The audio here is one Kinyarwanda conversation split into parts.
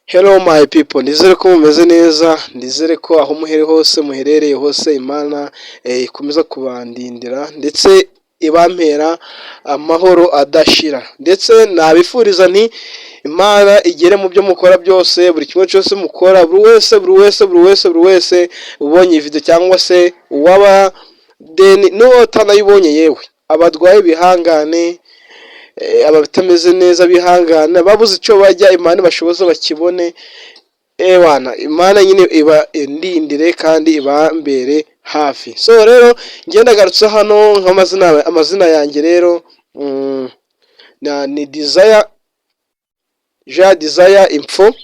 Hello my people, nizere ko mumeze neza, nizere ko aho muhere hose, muherereye hose, Imana ikomeza kubandindira ndetse ibampera amahoro adashira. Ndetse nabifuriza nti Imana igere mu byo mukora byose, buri kimwe cyose mukora, buri wese, buri wese, buri wese, buri wese ubonye iyi video cyangwa se uwaba deni n'uwo utanayibonye, yewe abarwaye bihangane, abatameze neza bihangane, ababuze icyo bajya, Imana ibashoboze bakibone. Ewana, Imana nyine iba indindire kandi ibambere hafi. So rero njye ndagarutse hano nk'amazina, amazina yanjye rero ni Desire Jean Desire Info.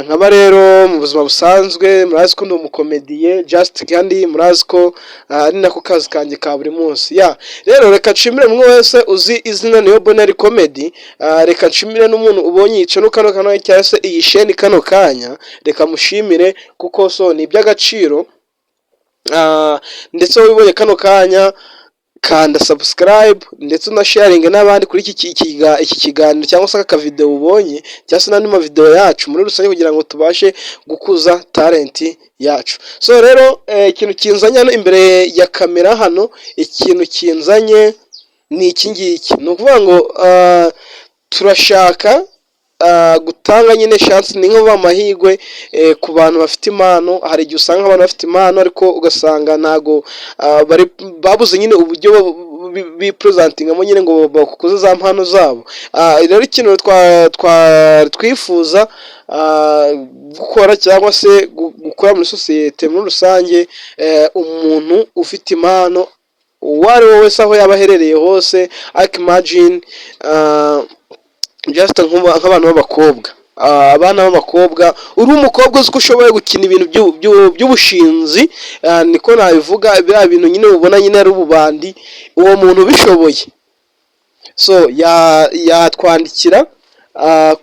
Nkaba rero mu buzima busanzwe murazi ko ndi umukomediye just, kandi murazi ko ari nako kazi kanjye ka buri munsi. Ya rero reka nshimire mwe wese uzi izina Niyo Bonheur Comedy. Reka nshimire n'umuntu ubonye iyi channel kano kano cyangwa se iyi sheni kano kanya, reka mushimire kuko so ni iby'agaciro. Ndetse wowe ubonye kano kanya, kanda subscribe ndetse una sharing n'abandi kuri iki kiganiro cyangwa se aka video ubonye cyangwa se n'andi mavideo yacu muri rusange, kugira ngo tubashe gukuza talent yacu. So rero ikintu kinzanye hano imbere ya kamera hano, ikintu kinzanye ni iki ngiki, ni ukuvuga ngo turashaka gutanga nyine chance, ni nko amahirwe ku bantu bafite impano. Hari igihe usanga abantu bafite impano ariko ugasanga ntago bari babuze nyine uburyo bipresentingamo nyine ngo bakuze za mpano zabo. Rero ikintu twifuza gukora cyangwa se gukora muri sosiyete muri rusange, umuntu ufite impano uwo ari we wese, aho yaba aherereye hose, ariko imagine just nk'abantu b'abakobwa, abana b'abakobwa, uri umukobwa uzi ko ushoboye gukina ibintu by'ubushinzi, niko nabivuga, biriya bintu nyine ubona nyine ari ububandi, uwo muntu ubishoboye so yatwandikira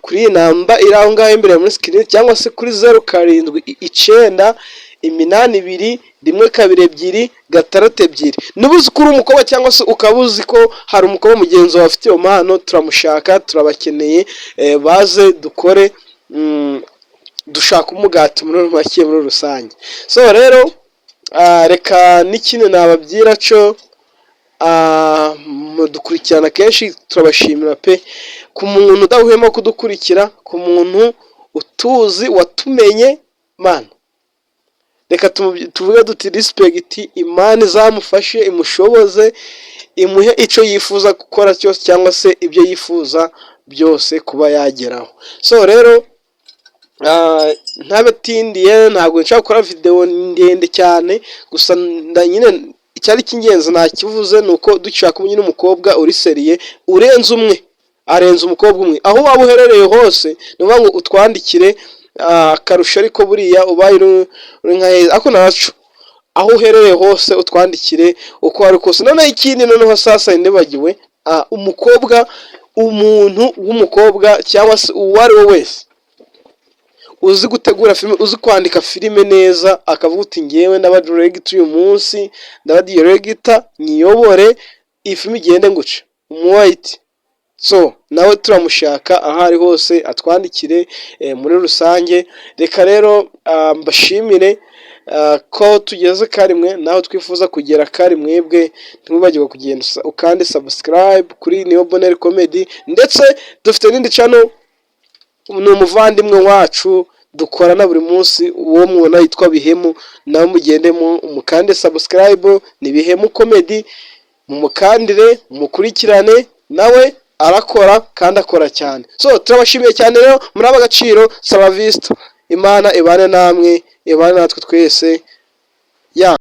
kuri iyi namba iri aho ngaho imbere muri screen, cyangwa se kuri 0798212262. Niba uzi ko uri umukobwa cyangwa se ukaba uzi ko hari umukobwa mugenzi wawe afite iyo mpano, turamushaka, turabakeneye, baze dukore, dushaka umugati muri make muri rusange. So rero reka n'ikindi nababwira cyo, mudukurikirana kenshi, turabashimira pe. Ku muntu udahwema kudukurikira, ku muntu utuzi watumenye, mana, reka tuvuge duti respect, Imana izamufashe, imushoboze, imuhe icyo yifuza gukora cyose cyangwa se ibyo yifuza byose kuba yageraho. So rero ntabatindiye, ntabwo nshaka gukora videwo ndende cyane, gusa nyine icyari cy'ingenzi nakivuze, ni uko dushaka nyine umukobwa uri sérieux urenze umwe, arenze umukobwa umwe, aho waba uherereye hose, ni ukuvuga ngo utwandikire. Akarusho ariko buriya ubaye uri nka heza, ariko naco aho uherereye hose utwandikire uko wari kose. Noneho ikindi, noneho sasa nibagiwe, umukobwa, umuntu w'umukobwa cyangwa se uwo ari we wese uzi gutegura filime, uzi kwandika filime neza, akavuga uti ngewe ndaba director uyu munsi, ndaba director nyiyobore iyi filime igende nguca umuwayiti, so nawe turamushaka, aho ari hose atwandikire muri rusange. Reka rero mbashimire ko tugeze karimwe naho twifuza kugera kari mwebwe. Ntimwibagirwe kugenda ukande subscribe kuri Niyo Bonheur Comedy, ndetse dufite n'indi channel, ni umuvandimwe wacu dukorana buri munsi, uwo mubona yitwa Bihemu, nawe mugende mukande subscribe, ni Bihemu Comedy, mumukandire mukurikirane, nawe arakora kandi akora cyane. So turabashimiye cyane rero, muri ab'agaciro. Saravista, Imana ibane namwe, ibane natwe twese ya.